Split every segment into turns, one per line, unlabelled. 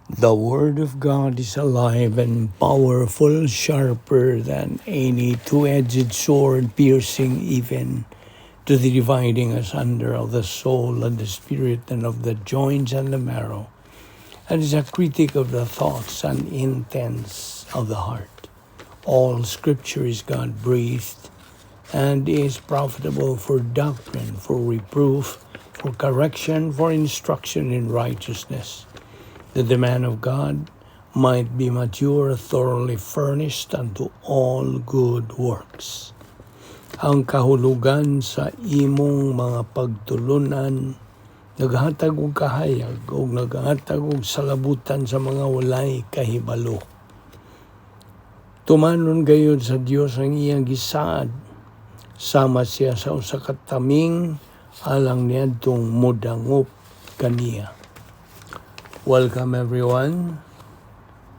The Word of God is alive and powerful, sharper than any two-edged sword, piercing even to the dividing asunder of the soul and the spirit and of the joints and the marrow, and is a critic of the thoughts and intents of the heart. All Scripture is God breathed and is profitable for doctrine, for reproof, for correction, for instruction in righteousness, that the man of God might be mature, thoroughly furnished unto all good works. Ang kahulugan sa imong mga pagtulunan naghatag og kahayag ug naghatag og salabutan sa mga walay kahibalo. Tumanon gayud sa Dios ang iyang gisaad, sama siya sa usa ka taming alang niadtong modangop kaniya. Welcome, everyone.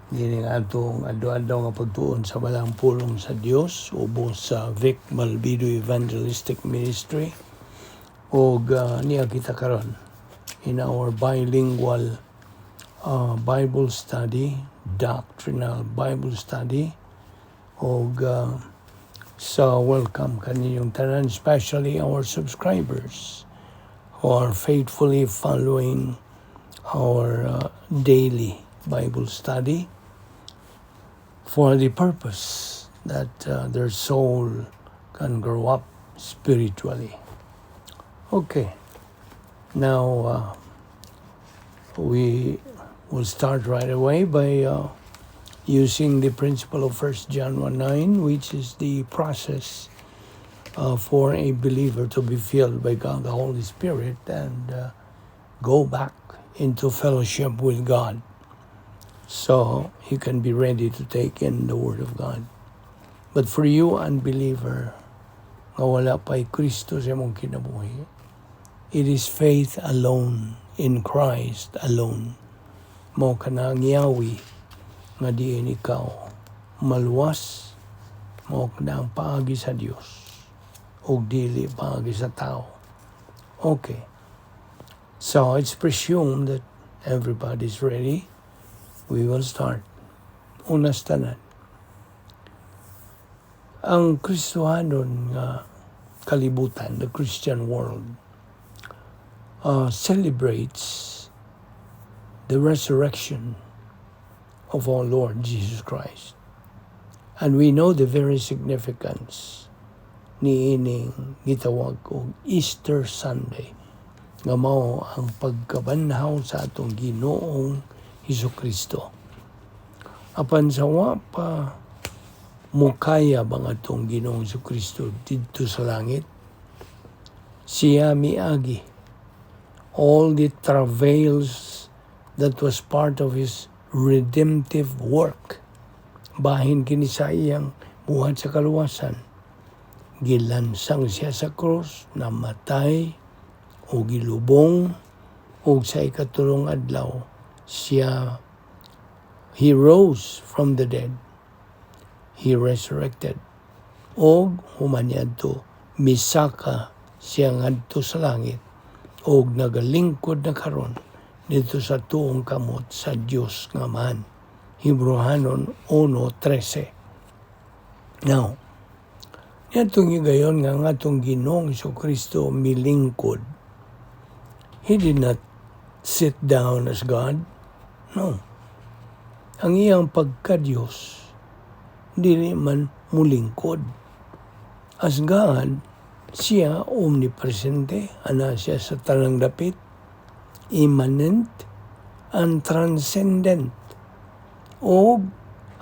Dini nga atong adlaw-adlaw nga pagtuon sa balaang pulong sa Dios ubos sa Vic Malbido Evangelistic Ministry og niya kita karon in our bilingual Bible study, doctrinal Bible study, og so welcome kaninyong tanan, especially our subscribers who are faithfully following our daily Bible study for the purpose that their soul can grow up spiritually. Okay, now we will start right away by using the principle of 1 John 1:9, which is the process for a believer to be filled by God the Holy Spirit and go back into fellowship with God so he can be ready to take in the Word of God. But for you, unbeliever, nga wala pa'y Kristo sa imong kinabuhi, it is faith alone in Christ alone. Mao kana ang yawi nga diin ikaw maluwas, mao kana ang paagi sa Dios ug dili paagi sa tao. Okay. So it's presumed that everybody's ready. We will start. Una sa tanan, ang Kristohanon nga kalibutan, the Christian world, celebrates the resurrection of our Lord Jesus Christ. And we know the very significance niining gitawag og Easter Sunday nga mao ang pagkabanhaw sa atong Ginoong Hesus Kristo. Apan sa wa pa mukaya ang atong Ginoong Hesus Kristo didto sa langit, siya miagi all the travails that was part of his redemptive work. Bahin kini sa iyang buhat sa kaluwasan. Gilansang siya sa krus, namatay, o gilubong, o sa ikatulong adlaw, siya, he rose from the dead. He resurrected. Og human niadto, misaka siya ngadto sa langit og nagalingkod na karon didto sa tuong kamot sa Dios nga Amahan. Hebreohanon 1:13. Now, niadtong higayon nga ang atong Ginoong Kristo milingkod, he did not sit down as God. No. Ang iyang pagka-Diyos, dili man mulingkod. As God, siya omnipresente, ana siya sa tanang dapit, immanent and transcendent, o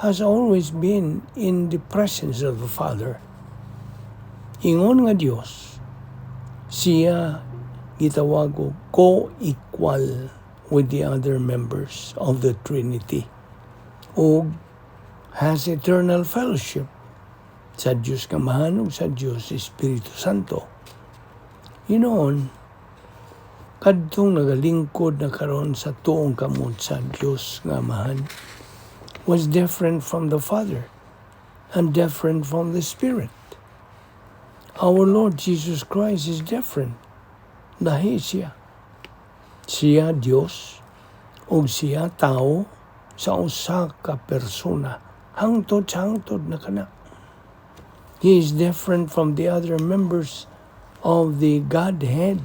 has always been in the presence of the Father. Ingon nga Dios, siya gitawag og co-equal with the other members of the Trinity o has eternal fellowship sa Diyos Amahan ug sa Diyos Espiritu Santo. Hinoon, kadtong nagalingkod na karon sa tuong kamot sa Diyos nga Amahan was different from the Father and different from the Spirit. Our Lord Jesus Christ is different. Lahi siya. Siya Diyos. Ug siya tao sa usa ka persona. Hangtod sa hangtod na kana. He is different from the other members of the Godhead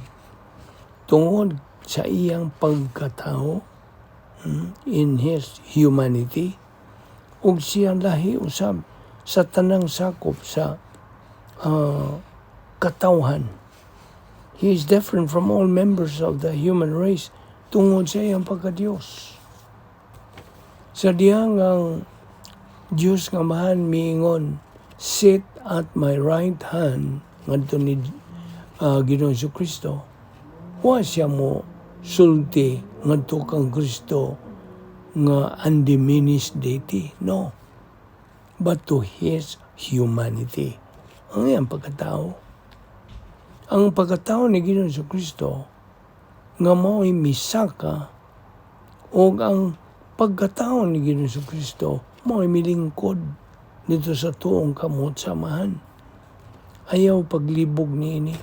tungod sa iyang pagkatao, in his humanity, ug siya lahi usab sa tanang sakop sa katawhan. He is different from all members of the human race tungod sa iyang pagka-Diyos. Sa dihang ang Diyos nga Amahan miingon, "Sit at my right hand," ngadto ni Ginoong Kristo, wa siya mo sulti ngadto kang Kristo nga undiminished deity. No. But to His humanity. Ang iyang pagkatao. Ang pagkatao ni Ginoong Kristo nga mao'y misaka, ug ang pagkatao ni Ginoong Kristo mao'y milingkod dito sa tuong kamot sa Amahan. Ayaw paglibog niini.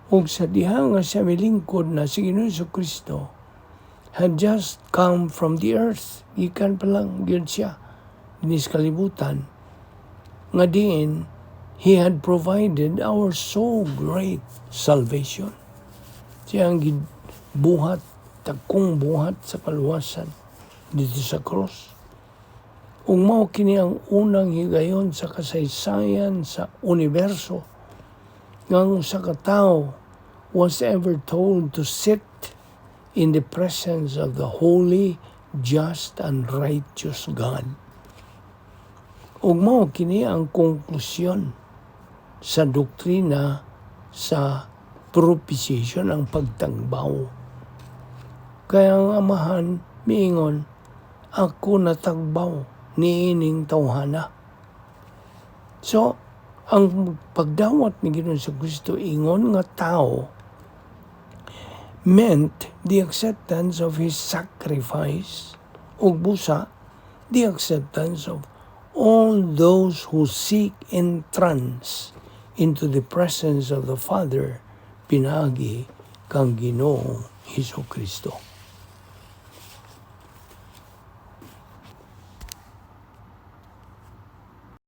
Ug sa diha nga siya milingkod na, si Ginoong Kristo had just come from the earth. Gikan pa lang gyud siya dinhi sa kalibutan nga diin He had provided our so great salvation. Siya ang gibuhat, tagkong buhat sa kaluwasan dito sa cross. Ug mao kini ang unang higayon sa kasaysayan sa universo nga ang usa ka tawo was ever told to sit in the presence of the holy, just, and righteous God. Ug mao kini ang konklusyon sa doktrina sa propitiation, ang pagtagbaw. Kaya ang Amahan miingon, "Ako natagbaw niining tawhana." So, ang pagdawat ni Ginoong Kristo ingon nga tao meant the acceptance of His sacrifice ug busa the acceptance of all those who seek entrance into the presence of the Father pinaagi kang Ginoong Hesus Kristo.